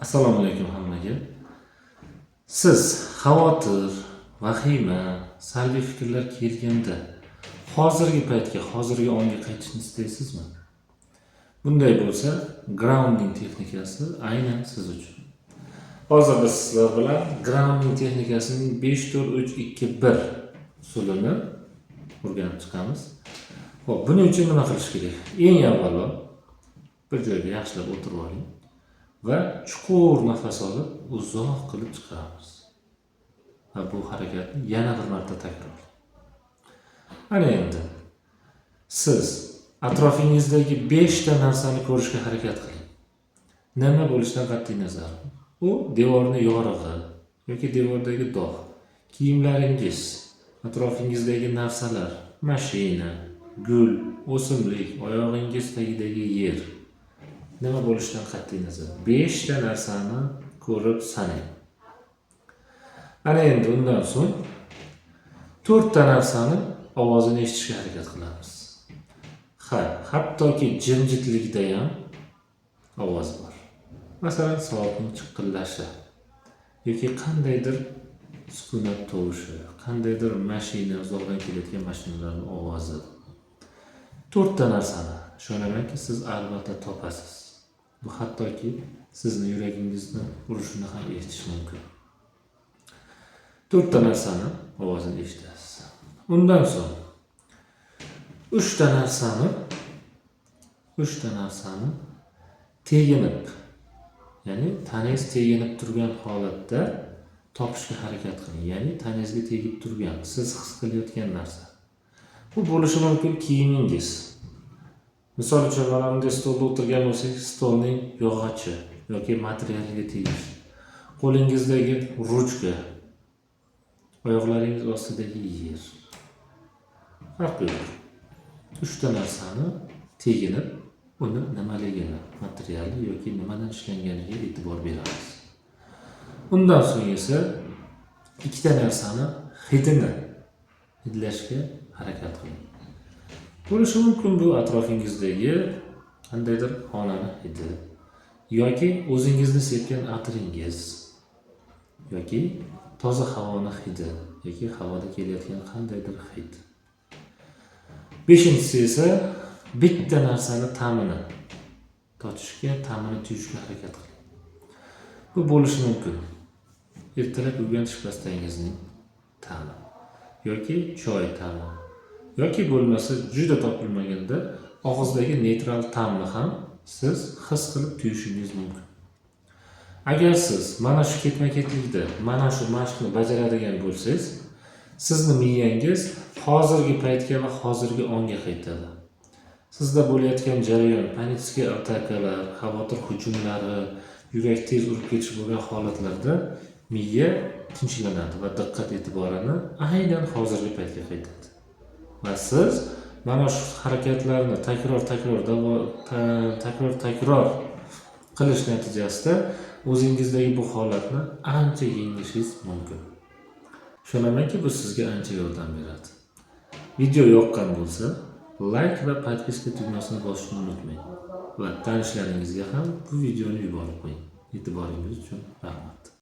Assalomu alaykum hammaga. Siz xavotir, vahima, salbiy fikrlar kelganda hozirgi paytga, hozirgi onga qaytishni istaysizmi? Bunday bo'lsa, grounding texnikasi aynan siz uchun. Hozir biz sizlar bilan grounding texnikasining 5 4 3 2 1 usulini o'rganib chiqamiz. Xo'p, buning uchun nima qilish kerak? Eng avvalo bir joyga yaxshilab o'tirib oling va chuqur nafas olib, uzoq qilib chiqaramiz. Va bu harakatni yana bir marta takrorlang. Ana endi siz atrofingizdagi 5 ta narsani ko'rishga harakat qiling. Nima bo'lishidan qat'iy nazar. U devorni yorig'i yoki devordagi dog', kiyimlaringiz, atrofingizdagi narsalar, mashina, gul, o'simlik, oyog'ingiz tagidagi yer. Nima bo'lishidan qat'iy nazar. 5 ta narsani ko'rib sanang. Ana endi undan so'ng 4 ta narsani ovozini eshitishga harakat qilamiz. Ha, hattoki jimjitlikda ham ovoz bor. Masalan, soatning chiqillashi yoki qandaydir sukunat tovushi, qandaydir mashina, uzoqdan kelayotgan mashinalarning ovozi. To'rtta narsani ishonamanki, siz albatta topasiz. Bu hattoki sizni yuragingizni urishini ham eshitish mumkin. To'rtta narsani ovozini eshitasiz. Undan so'ng uchta narsani teginib, ya'ni tanangiz teginib turgan holatda topishga harakat qiling. Ya'ni tanangizga tegib turgan, siz his qilayotgan narsa. Bu bo'lishi mumkin kiyimingiz. Misol uchun, mana bunday stolda o'tirgan bo'lsak, stolning yog'ochi yoki materialiga tegish. Qo'lingizdagi ruchka, oyoqlaringiz ostidagi yer. Farqi yo'q. Uchta narsani teginib, uni nimaligini, materiali yoki nimadan ishlanganiga e'tibor beramiz. Undan so'ng esa ikkita narsani hidini hidlashga harakat qiling. Bo'lishi mumkin bu atrofingizdagi qandaydir xonani hidi yoki o'zingizni sepgan atiringiz yoki toza havoni hidi yoki havoda kelayotgan qandaydir hid. Beshinchisi esa bitta narsani ta'mini totishga, ta'mini tuyishga harakat qiling. Bu bo'lishi mumkin ertalab yuvgan tish pastangizning ta'mi yoki choy ta'mi yoki bo'lmasa juda topilmaganda og'izdagi neytral ta'mni ham siz his qilib tuyishingiz mumkin. Agar siz mana shu ketma-ketlikda mana shu mashqni bajaradigan bo'lsangiz, sizni miyangiz hozirgi paytga va hozirgi onga qaytadi. Sizda bo'layotgan jarayon, панический atakalar, xavotir hujumlari, yurak tez urib ketish bo'lgan holatlarda miya tinchlanadi va diqqat e'tiborini aynan hozirgi paytga qaytadi. Va siz mana shu harakatlarni takror takror takror takror qilish natijasida o'zingizdagi bu holatni ancha yengishingiz mumkin. Ishonamanki, bu sizga ancha yordam beradi. Video yoqqan bo'lsa, layk va подписка tugmasini bosishni unutmang va tanishlaringizga ham bu videoni yuborib qo'ying. E'tiboringiz uchun rahmat.